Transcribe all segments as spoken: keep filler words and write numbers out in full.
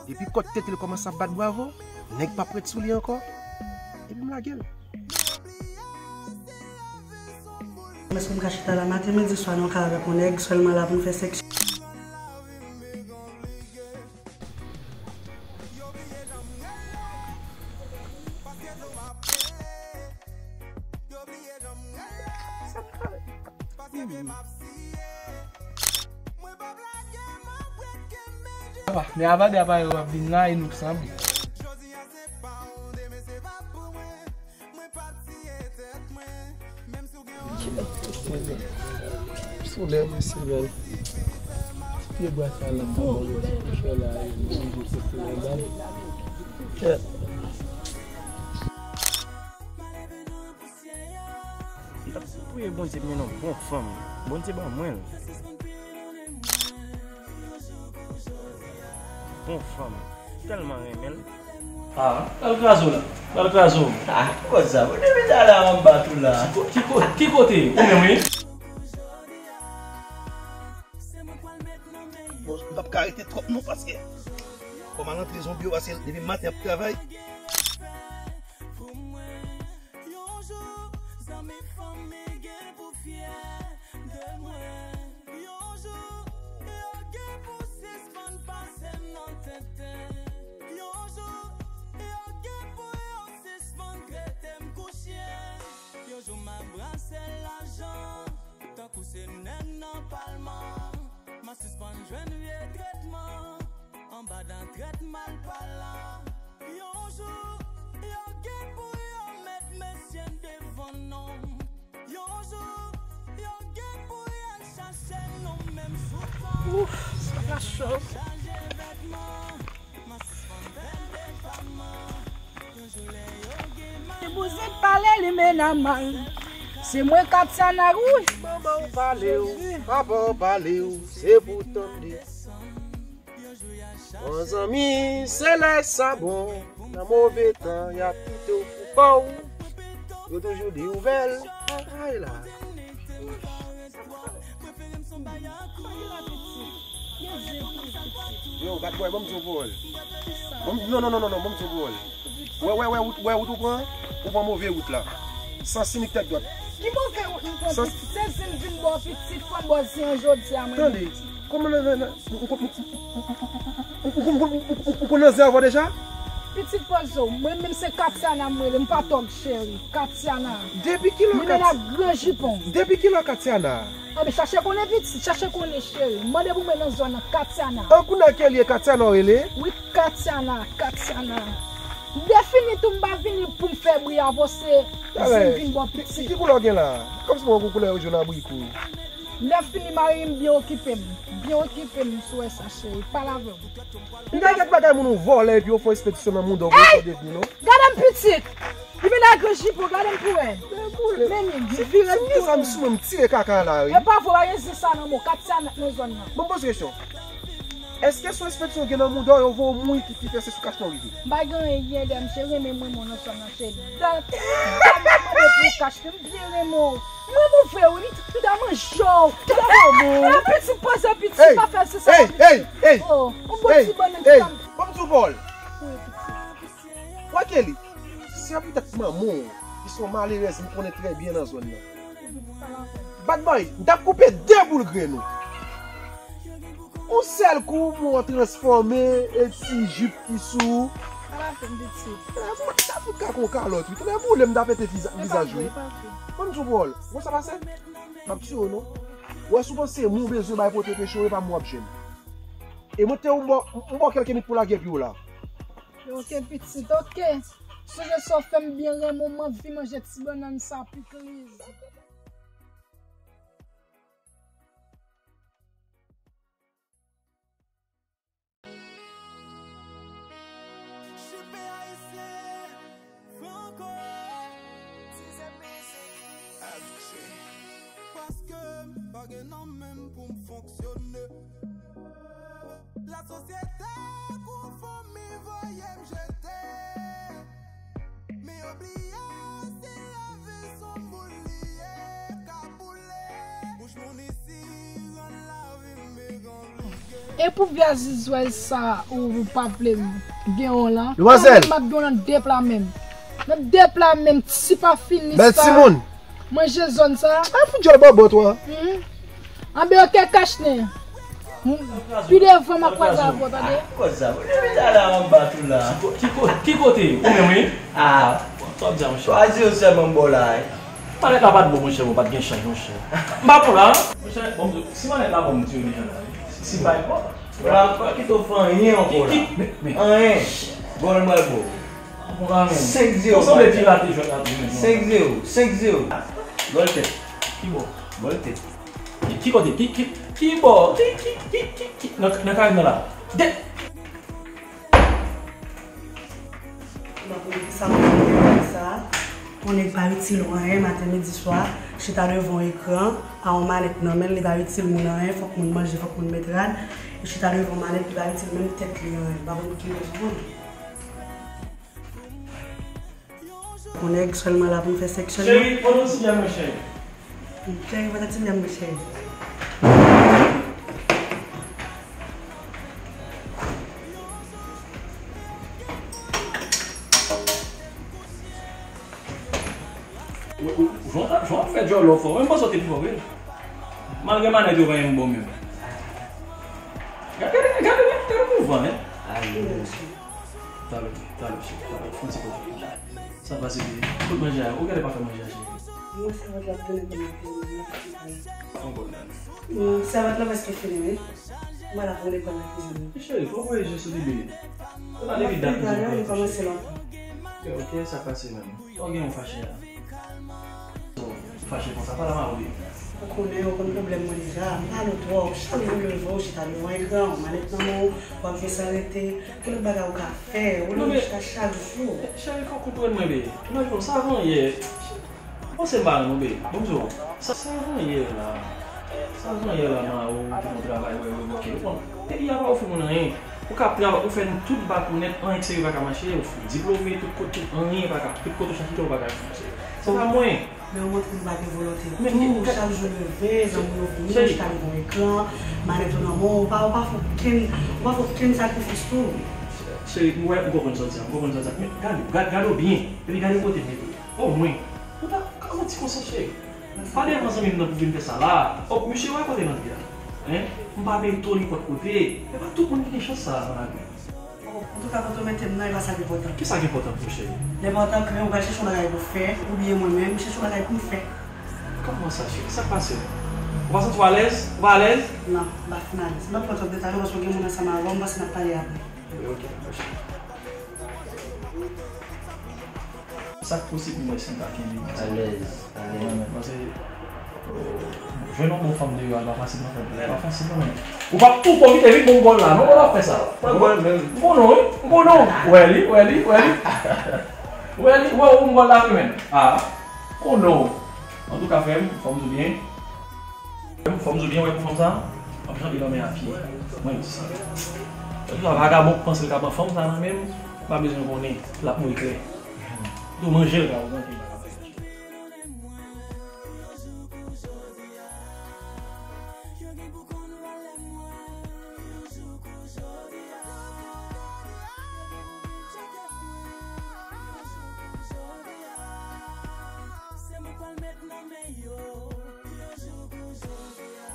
Depi kòt tete l kòmanse ap bat bravo, nèg p ap ret sou li ankò. Epi m lage l. Èske m ka chita la maten, midi, swa nan kay avèk yon nèg sèlman la pou n fè sèks? Apa, men avade apa yo ap vin la e nou k sanble. Solèy mwen se bèl. Pye bwa sa la, sa bon, mwen ti fè la, mwen vin kote mwen ba. Kèt. M t ap priye Bondye pou m jwenn yon bon fanm. Bondye ban mwen l. Bon fanm. Tèlman renmen l. Ah, l al kraze w la. L al kraze w. Ah, ki koz sa? Mwen depi talè a m bat ou la. Ki ko-, ki ko-, ki kote? Ou menm wi. Bon, m p ap ka rete twòp non, paske fò m al antre zonbi yo, paske depi maten ap travay. Yon jou, zanmi fanmi gen pou fyè de mwen. Yon jou, yo gen pou sispann pase m nan tenten. Yon jou, yo gen pou yo sispann trete m kou chen. Yon jou, m a brase lajan tankou se nèg nan palman. M a sispann jwenn vye tretman anba dan trèt malpalan. Yon jou, yo gen pou yo met mesye devan nonm. Yon jou, yo gen pou y al chache nou menm sou tan. Ouf, sa pa cho. Chaje vètman, m a sispann fè depaman. Yon jou lè yo gen mal. Li bouzen pale, li mennen mal. Se mwen Katiana, wi. Manman w pale w, papa w pale w, se pou tande. Bon zanmi, se lè sa bon. Nan move tan, y ap kite w pou kò w. Yo toujou di w bèl. Ay la. Yo, bad boy, ban m di w yon pawòl. Ban m, non, non, non, non, non, ban m di w yon pawòl. Wè, wè, wè, wout, wè, wout ou pran, ou pran move wout la. Sans inik tèt dwat. Ki move wout m pran? Sans pitit, se si m vin ba w pitit, fò m ba w zen an jodi a, mwen. Tande, kòman nan, nan, nan, ou, ou, ou, ou, ou, ou, ou konn nan zen avè w deja? Pitit poze w, mwen menm se Katiana m rele, m pa tòg cheri, Katiana. Depi kilè? Li menm ak gran jipon. Depi kilè Katiana? Anben, chache konnen pitit, chache konnen cheri. Mande pou mwen nan zòn nan, Katiana. An kounye a ke li ye Katiana w rele? Wi, Katiana, Katiana. M defini tou, m pa vini pou m fè bri avè w, se vin vin ba w pitit. Ki, ki koulè w gen la? Kòmsi mwen gon koulè jòn abriko. M defini mari m byen okipe m. Byen okipe m, si w wè sa, cheri. Pale avè m. Li gen kèk bagay moun ou vòlè epi yo fè yon espedisyon nan mouda w pou yo devni non. Gade m pitit. Li vin ak gwo jipon, gade m pou wè. Men li vire m tou. Si m gen zam sou mwen, m tire kaka la, wi. E pa vre, pa gen zen sa nan men w. Katiana k nan zòn nan. Bon, poze kesyon. Èske se yon espedisyon gen nan mouda w, yo voye w mouri ki, ki fè se sou kach nan w rive? M pa gen anyen dèyè m, se renmen mwen, mwen nan zòn nan, se dat. Dat m ap mande pou kach, m byen renmen w. Mwen move wi, m ta manje w. Pitit poze pitit, pa fè se sa. Hey, hey, hey. Oh, yon bon ti bannann ki ta m. Bon, m di w pawòl. Wi, pitit. Wè Kelly, se petèt manman w ki se yon malerèz m konnen trè byen nan zòn nan. Bad boy, m t ap koupe de boul grenn ou. Yon sèl kou, mwen transfòme e ti jip ki sou ou. Ala fè m pitit. Mwen t ap fout kaka yon kalòt, wi. Tande boule, m t ap pete viza-, vizaj ou, wi. Ban m di w pawòl. Wè sa pase? M ap tiye w, non. Wè, si w panse mwen w bezwen bay pote peche w, e pa mwen w ap jwenn. E mwen te yon bò, yon bò kèlke minit pou lage pye w la. Ok, pitit, ok. Sonje sa w fè m byen renmen w, m anvi manje ti bannann sa, pikliz. Chipe ayisyen, franko. Paske m pa gen nan men m pou m fonksyone. Lasosyete kou fanmi voye m jete. Men yo bliye si lavi s on boul li ye. E pou vye azizwèz sa ou pa vle m gen w lan. Demwazèl. Mwen m ap gen w nan de pla menm. Nan de pla menm, ti pa fini sa. Bèl timoun. Manje zòn sa. A fout djòl bòbòt ou a. Anben oke kachnen. Pi devan m a kwaze avè w tande. Kòz sa. Depi talè a m ap bat ou la. Ki ko- ki ko- ki kote? Ou menm wi? Ah. Sa w ap di a monchè? Twa zewo sèlman m ba w la wi. Manèt la pa t bon monchè, bon pa t gen chanj monchè. M pa bon la. Monchè, bon, si manèt la bon m di w deja la. Si pa bon. Ou la ankò kite w fè anyen ankò la. Anyen. Gòl mwen bo. Senk zewo. Ou sanble pirate jwèt la tou menm. Senk zewo, senk zewo. Gòl tèt. Ki bò? Gòl tèt. Ki, ki kote? Ki, ki, ki bò? Ki, ki, ki, ki, ki? Nan, nan kay mwen la. De. Donk, ou di sa, ou di sa. Yon nèg pa itil ou anyen, maten, midi, swa, chita devan yon ekran, a yon manèt nan men l, li pa itil moun anyen, fòk moun manje, fòk moun met rad, li chita devan manèt, li pa itil menm tèt li anyen, m pa konn ki rezon. Yon nèg sèlman la pou m fè sèks sèlman. Cheri, pran yon ti byen mwen, cheri. Cheri, pran yon ti byen mwen, cheri. Ou, ou, Jan w ap fè djòlòf ou, mwen panse w te pi fò vre. Malgre manèt yo pa yon bon menm. Gade, gade, gade, gade mouvman, hein. Talè, talè, cheri, talè, fè yon ti kote. Sa pase, bebe? Kot manje a? Ou genlè pa fè manje a, cheri? Mwen, sèvant la ap tounen pou mwen, pou mwen, mwen ap fini. Fè yon gòl la. Sèvant la prèske fini, wi. Mwen la pou lekòl nan kizin. Cheri, fò w voye je sou li, bebe. Ou la depi dat li kòmanse lontan. Ok, sa pase menm. Ou gen yon fache a. Ou fache konsa, pale avè w, bebe. Ou konnen, ou konn pwoblèm mwen deja. M pale w twòp. Chak jou m leve, ou chita devan ekran, ou manèt nan men w, w ap jwe san rete. Ki lòt bagay ou ka fè? Ou leve chita chak jou. Cheri, fò w konprann mwen, bebe. Imajine w, sa avan yè. Panse m pa renmen w, bebe. Bon, m di w, sa, sa avan yè la. Sa avan yè la, Mao te fè yon travay, wè, revoke. Bon, peyi a pa ofri moun anyen. Ou ka ap travay, ou fè nou tout bakounèt, anyen k serye pa ka mache, ou diplome, tout kote, tout anyen pa ka, tout kote ou chache, ou pa ka mache. Se pa mwen. Men ou montre m pa gen volonte tou, chak jou leve, zanmi yo vini, ou chita devan ekran, manèt ou nan men w, ou pa, ou pa fè okenn, ou pa fè okenn sakrifis tou. Cheri, m wè, m konprann sa w di a, m konprann sa w di a. Men gade, gade, gade w byen, epi gade kote m mete w. O mwen, ou ta ka manti konsa, cheri. Pa devan zanmi m nan pou vin fè sa la. O, misye wè kote m antre a. Hein? M pa merite w nenpòt kote. E pa tout moun ki gen chans sa a nan lavi. O, antouka, kote w mete m nan, e pa sa k enpòtan. Kisa k enpòtan pou ou, cheri? L enpòtan ke ou pral chèche yon bagay pou w fè, oubyen mwen menm, m chèche yon bagay pou m fè. Kòman sa, cheri? Sa k pase? Ou pa santi w alèz? Ou pa alèz? Non, m pa fin alèz. M pa pran twòp detay non, paske w gen moun ansanm avè w, m panse n ap pale apre. Ok, ok. Sa k posib pou mwen si m ta kenbe konsa? Alèz, alèz. Mwen menm, paske, euh, jwenn yon bon fanm deyò a pa fasil non, frè. Pa fasil non, men. Ou p ap tou pwofite vin bon gòl la non, ou p ap fè sa. Bon gòl menm. M konnen w, wi. M konnen w. Ou wè li, ou wè li, ou wè li. Ou wè li, ou wè yon gòl la wi, men. Ah, m konnen w. Antouka, frè m, fò m di w byen. Fò m di w byen, wè pou fanm sa, m ap janbe nan men a pye. Mwen di sa. Tout sa vagabon k panse l ka pran fanm sa nan men m, m pa bezwen konnen, l ap mouri klè. Tou manje l ka, ou manke l pa ka bay. Se mwen k pral met nan men yo, yon jou kou jodi a.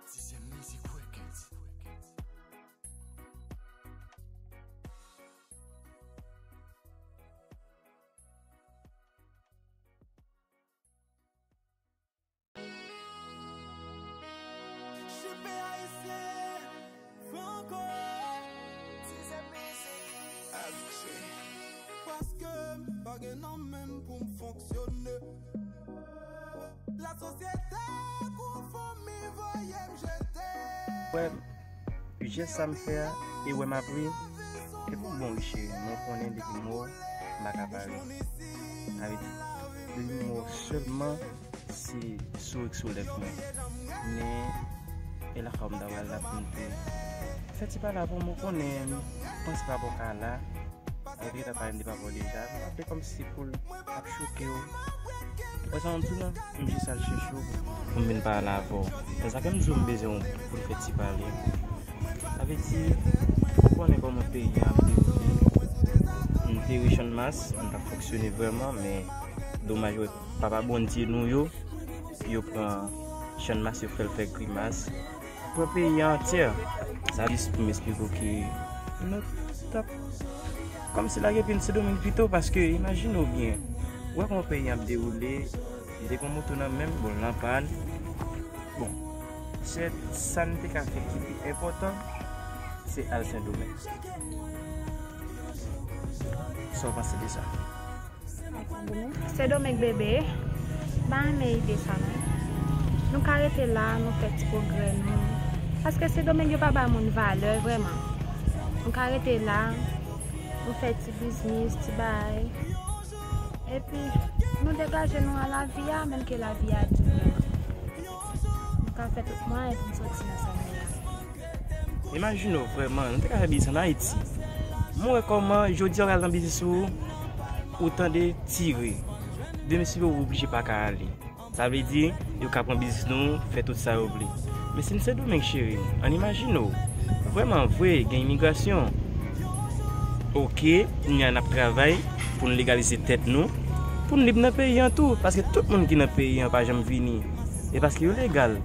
Sizyèm Music Records. J P Ayisyen, Franco. Paske m pa gen nan men m pou m fonksyone. Lasosyete kou fanmi voye m jete. Wè, jès sa m fè a, e wè m ap ri, e pou bon wi cheri, men w konnen depi m wè w, m pa ka pa ri. Sa vle di, depi m wè w sèlman, se souri k sou lèv mwen. Men, e lakay w m ta pral la pou m te fè ti pale avè w, men w konnen, m panse pa bò ka la. Epi ta pale m de papa w deja. M raple kòmsi poul ap choke w. Wè sa m ap di w la, m jis al chèche w pou m vin pale avè w. Men sa ke m di w, m bezwen w pou n fè ti pale. Sa vle di, ou konnen kòman peyi a ap dewoule. M te ri Channmas, m t ap fonksyone vrèman, men domaj, wè, papa Bondye nou yo, yo pran Channmas, yo fè l fè grimas. Pran peyi a antyè. Sa jis pou m esplike w ke nou t ap kòmsi lage pye n Sendomeng pito, paske imajine w byen, ou wè kòman peyi a ap dewoule, m te pran moto nan men m, bon, l an pàn. Bon, sèl sa n te ka fè ki pi enpòtan, se al Sendomeng. Sa w panse de sa? Sendomeng bebe, m pa renmen ide sa non. Nou ka rete la, nou fè ti pwogrè nou. Paske Sendomeng yo pa bay moun valè vrèman. Nou ka rete la, nou fè ti biznis, ti bagay. Epi, nou degaje nou an lavi a, menm ke lavi a di nou. Nou ka fè tout mwayen pou n soti nan sa nou ye a. Imajine w vrèman, nou te ka fè biznis ann Ayiti. Mwen wè kòman jodi a w al nan biznis ou, ou tande tire. Demen si w oblije pa ka ale. Sa vle di, yo ka pran biznis nou, fè tout sa yo vle. Men si n Sendomeng cheri, ann imajine w. Vrèman vre, gen imigrasyon. Oke, kounye a n ap travay pou n legalize tèt nou, pou n lib nan peyi an tou, paske tout moun ki nan peyi an pa janm vini. E paske yo legal,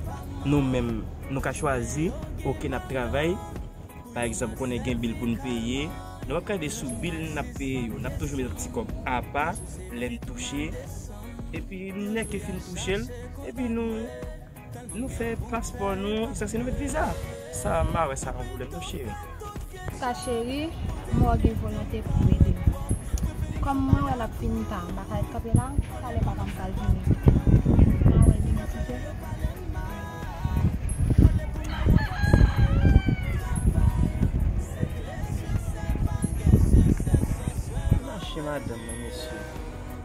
nou menm, nou ka chwazi, oke, n ap travay. Pa egzanp, ou konnen gen bil pou n peye, nou p ap ka rete sou bil n ap peye yo. N ap toujou met yon ti kòb apa lè n touche. Epi, nèg ki fin touche l, epi nou, nou fè paspò nou, sa se nou met viza. Sa, m pa wè sa yon pwoblèm non, cheri. Sa cheri, m wè w gen volonte pou w ede m. Kòm mwen wè l ap fini ta, m pa ka ret kanpe la, talè papa m pral vini. M a wè l demen site. Mache madanm nan, mesye.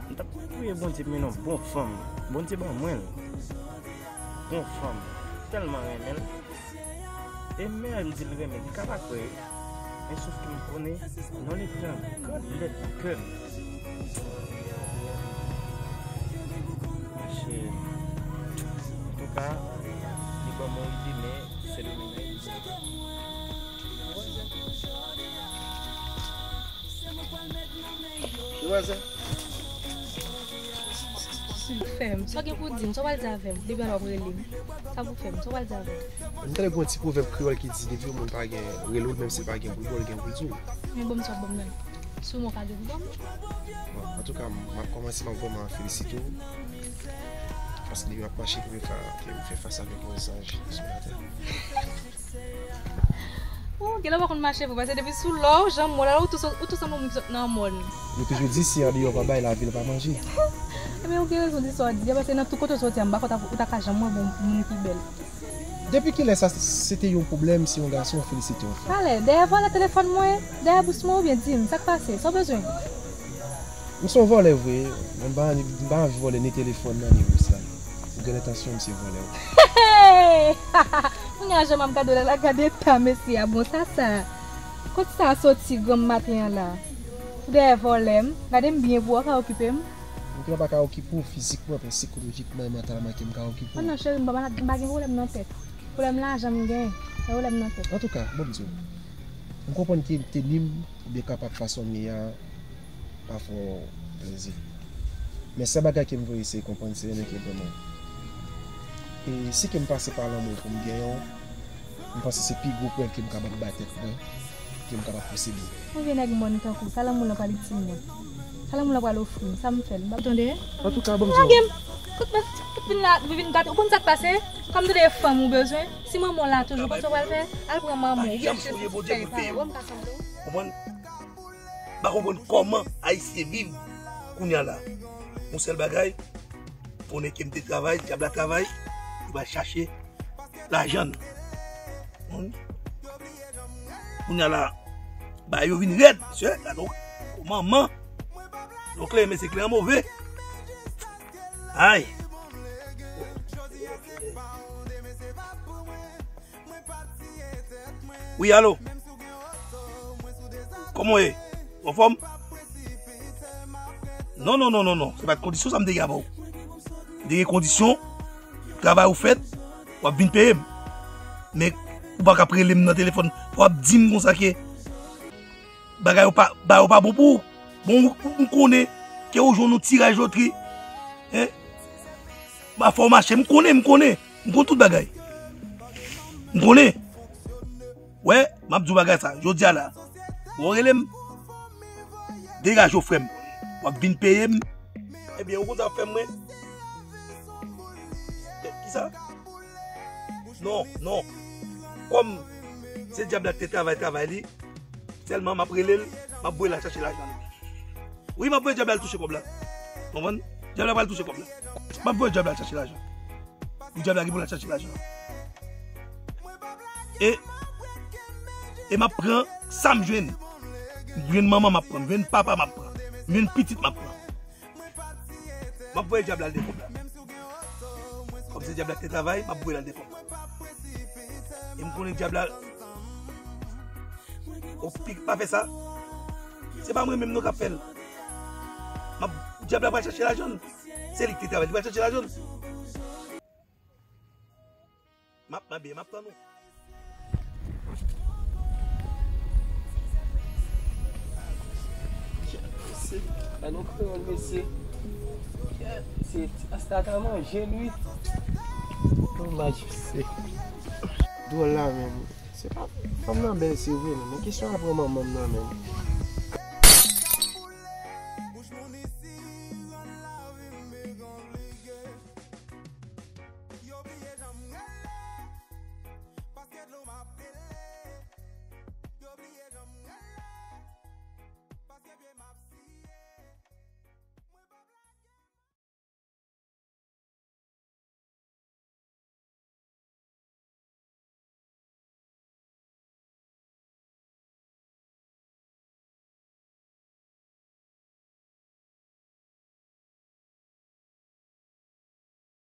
M t ap priye Bondye pou m jwenn yon bon fanm. Bondye ban mwen l. Bon fanm. Tèlman renmen l. E menm di l renmen, li ka pa kwè. Men sof ke m konnen, non li pran gran lèt nan kè m. Mache. Antouka, li ban m yon ide, men se domèn nan ide. Ou wè sa? Fè m, sa w gen pou di m, sa w pral di avè m, depi alè w ap rele m. Sa pou fè m, sa w pral di avè m. M tande gen yon ti pwovèb kreyòl ki di, depi yon moun pa gen, rele w, menm si l pa gen pou l ba w, l gen pou l di w. Men ban m sa w ap ban m nan. Si w mò pa gen pou ban m. Bon, antouka, m ap kòmanse, m ap vrèman felisite w. Paske depi m ap mache, premye fwa ke m fè fas avèk yon zanj sou latè. Ou genlè pa konn mache vre, paske depi sou lò, jan mò la, ou tou, ou tou sanble yon moun ki sot nan mòn. Yo toujou di, si andeyò pa bay, lavil pa manje. Ebyen, ou gen rezon di sa w di a, paske nan tout kote w soti a, m pa kwè ou ta ka janm wè yon moun ki bèl. Depi kilè sa, se te yon pwoblèm si yon gason felisite yon fanm? Talè, dèyè vòlè telefòn mwen, dèyè bous mwen, oubyen di m, sa k pase, sa w bezwen? M se yon vòlè vre, men m pa, m pa anvi vòlè ni telefòn nan, ni bous la. Ou gen lentansyon m se vòlè wi. Kounye a jan m ap gade w la, la gade eta mesye a, bon sa sa. Kot sa soti granm maten an la? Ou dèyè vòlè m, gade m byen pou w ka okipe m. M genlè pa ka okipe w fizikman, men sikolojikman e mantalman ke m ka okipe w. Oh non, cheri, m pa, m pa gen pwoblèm nan tèt. Pwoblèm lajan m gen, se pwoblèm nan tèt. Antouka, bon m di w, m konprann ke teni m, oubyen kapab fason m ye a, pa fè w plezi. Men sèl bagay ke m vle eseye konprann, se renmen ke ban mwen. E si ke m pase pa lanmou pou m genyen w, m panse se pi gwo prèv ke m kapab ba tèt mwen, ke m kapab posede. Yon vye nèg mòn tankou w, sa lanmou lan pral itil mwen? Sa lanmou lan pral ofri m? Sa m fè l? M p ap tande. Antouka, bon m di w. Lage m! Kout men, kout vin la, vin gate. Ou konn sa k pase? Kòm tande e fanm ou bezwen, si manman w la toujou, konn sa w pral fè? Al pran manman w, oubyen chèche ti fèy sa. Konprann? M pa konprann kòman Ayisyen viv kounye a la. Yon sèl bagay, konnen ke m te travay, dyab la travay, li pral chache lajan l. Kounye a la, bagay yo vin rèd, sè, gade yon manman. Yon kle, men se kle an move. Ay. Wi, alo. Kòman w ye? Ou anfòm? Non, non, non, non, non. Se pa t kondisyon sa m te gen avè w. Gen kondisyon, travay ou fèt, w ap vin peye m. Men ou pa ka ap rele m nan telefòn, w ap di m konsa ke bagay yo pa, bagay yo pa bon pou ou. Bon, ou, ou, m konnen ke ou jwenn yon tiraj lotri. Hein? M a fè w mache, m konnen, m konnen. M konn tout bagay. M konnen. Wè, m ap di w bagay sa, jodi a la. Bon, rele m. Degaje w, frè m. W ap vin peye m. Ebyen, ou konn sa w ap fè m, mwen? Eh, kisa? Non, non. Kòm se dyab la te travay, travay li, sèlman m ap rele l, m ap voye l al chache lajan li. Wi, m ap voye dyab la al touche kòb la. Konprann? Dyab la pral touche kòb la. M ap voye dyab la al chache lajan. Pou dyab la gen pou l al chache lajan. E, e m ap pran sa m jwenn. M jwenn manman, m ap pran. M jwenn papa, m ap pran. M jwenn pitit, m ap pran. M ap voye dyab la al de kòb la. Kòm se dyab la ki te travay, m ap voye l al de kòb la. E m konnen dyab la, o pik pa fè sa. Se pa mwen menm non k ap fè l. M ap, dyab la pral chache lajan l. Se li ki te travay, li pral chache lajan l. M ap, m ap byen, m ap tann ou. Mesye, ba nou kreyòl, mesye. Se, asta ta manje l, wi. Domaj, mesye. Dwòl la menm. Se pa, fanm nan bèl, se vre, non, men kesyon an pran manman m nan menm.